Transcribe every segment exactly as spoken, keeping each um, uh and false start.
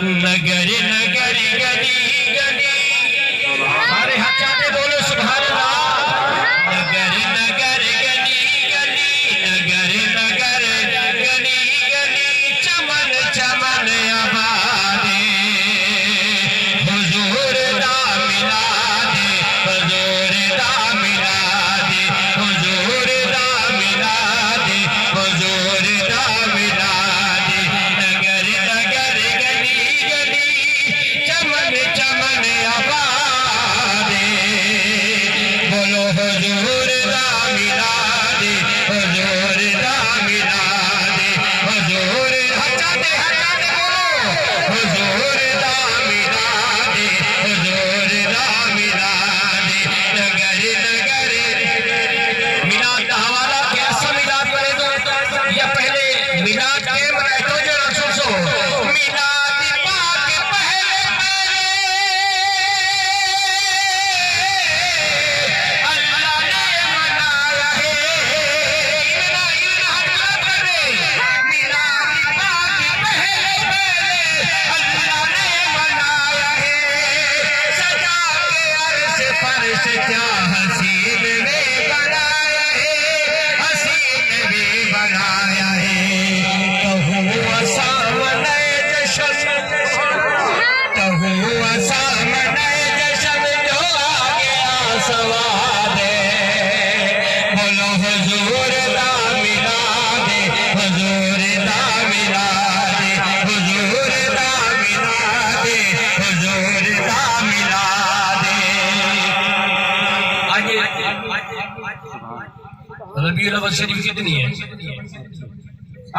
نگر نگر گلی گلی، سارے ہتھ چا تے بولو سبحان اللہ۔ نگر نگر گلی گلی، نگر نگر گلی گلی، چمن چمن آباد، حضور دا میلاد، حضور دا میلاد، حضور دا میلاد، حضور دا میلاد۔ نگر نگر گلی گلی، چمن چمن آباد، بولو حضور دا میلاد، حضور دا میلاد، حضور، ہتھ چا تے، ہتھ چا تے بولو، حضور دا میلاد، حضور دا میلاد۔ نگر نگر، میلاد دا حوالہ کہ اساں میلاد پڑھے تو یا پہلے میلاد کے منائے تو جو رسول سو، میلاد پاک پہلے پہلے اللہ نے منایا ہے۔ ایویں نہ، ایویں نہ ہتھ کھڑا کر دے۔ میلاد پاک پہلے پہلے اللہ نے منایا ہے۔ سجا کے عرش فرش کیا حسین نے بنایا ہے، حسین نے بنایا ہے۔ کہوں اساں منائے جشن، کہوں اساں منائے جشن، جو آ گیا سواد۔ بولو حضور دا میلاد، حضور دا میلاد، حضور دا میلاد، حضور دا میلاد۔ اڄ ربیع الاول شریف کتنی ہے؟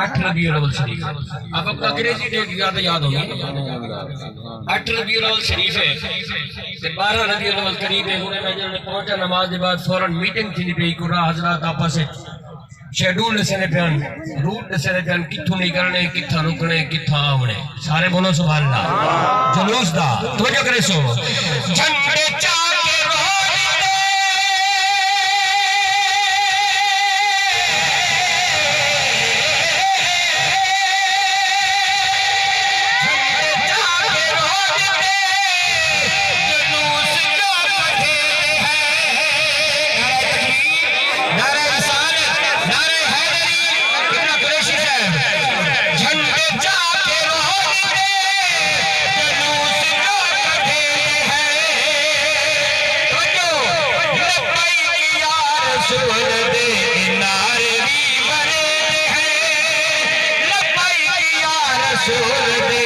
اٹھ ربیع الاول شریف۔ اب آپ کو انگریزی ڈیٹ زیادہ یاد ہوگی۔ اٹھ ربیع الاول شریف ہے تے بارہ ربیع الاول قریب ہے۔ ہن میں جلدی پہنچا، نماز دے بعد فوراً میٹنگ تھیندی پئی، کجھ حضرات آپس وچ شیڈول ݙسیندے پئن، روٹ ݙسیندے پئن، کتھوں نکلݨے، کتھاں رکݨے، کتھاں آوݨے۔ سارے بولو سبحان اللہ۔ جلوس دا توجہ کریسو۔ جھنڈے چا کے روک دے۔ جھنڈے چا کے روک دے۔ جلوس جو کڈھے ہیں۔ نعرہ تکبیر، نعرہ رسالت، نعرہ حیدری، کتنا قریشی صاحب۔ جھنڈے چا کے روک دے، جلوس جو کڈھے ہیں۔ توجہ، لبیک یا رسول دے نعرے وی بݨے ہیں۔ لبیک یا رسول دے